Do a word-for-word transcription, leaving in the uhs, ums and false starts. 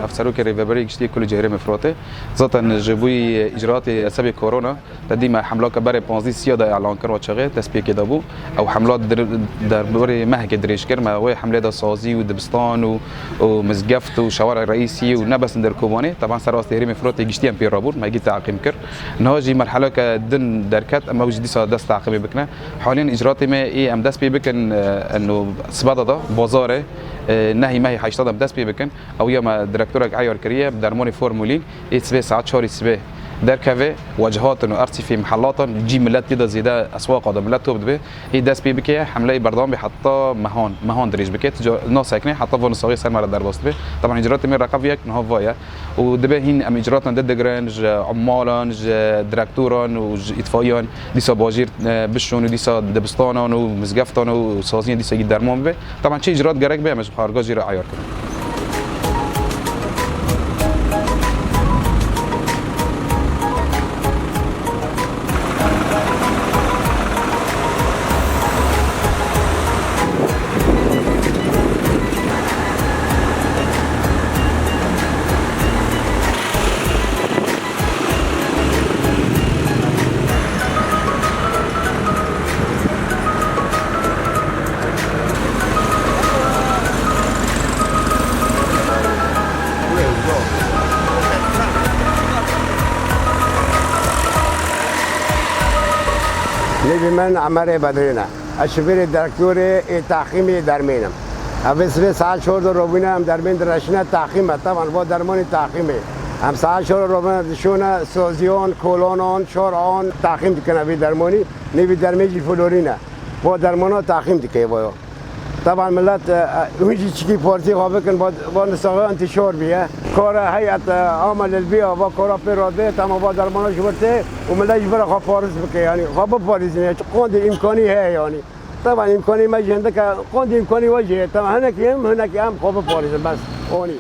Hevserokê Rêveberê Giştî yê Kulê Cihêrê Mifrotê. Zaten ji bo îcraatê sebê korona, te dî me hemlaka berê panzdeh sîya de elan kir, o çaxê dest pêkê de bû. Ew hemla dir-, derbarê mehekê dirêj kir. Me wê hemlê de sazî û dibistan û, û mizgeft û şewara reîsî û ne bes li der Kobanê, teban ser astê herêmê Firatê giştî em pê rabûn, me gî teqîm kir. Niha jî merheleke din derket, em ew jî dîsa dest teqîmê bikine. Halîn îcraatê me ê em dest pê bikin, e, eno sibada da, bazarê, e, nehî mehî heşta de em dest pê bikin. Ew ya me direktorek eyar kiriye, dermanê formulîn, ê sibê saet çarî sibê derkeve, wecihatin û ersîfê mihellatan, cî millet tê de zêde eswaqa de millet top dibe. Ê dest pê bike, hemleyê berdewam be heta mehan, mehan dirêj bike. Tica nasekine heta van saxê ser me re derbas dibe. Teban îcraatê me reqev yek niha va ye. Û dibe hîn em îcraatan didigirin ji ummalan, ji direktoran û ji îtfaiyan, dîsa bajêr, e, bişon û dîsa dibistanan û mizgeftan û saziyên dîsa yî derman bibe. Teban çi îcraat gerek be, em ji xwe re jî re eyar kirin. Nêvî min Emerê Bedrî ne. Ez şifêrê direktorê ê teqîmê dermên im. Ev ê sibê saet çar de robîne, em dermên direşine teqîm e. Teban va dermanî teqîmê. Em saet çar de robîne dişone soziyon, kolonon, çoron teqîm dikin evî dermanî. Nêvî dermê jî florîn e. Va dermana teqîm dike vaya. Teban millet, e, e, hûn jî çikî partî xwe bikin, va, va nisaxê antîşor bîye. Kara heyet, e, ama lilbiya, va kara pê radiye, tema va dermana ji vir tê û millet ji vir xwe parêz bike, yanî xwe biparêzin, ya çi qandê îmkanî heye yanî. Teban îmkanî me jî hindike, qandê îmkanî we jî heye. Teban hinekî em, hinekî em xwe biparêzin, bes. Anî.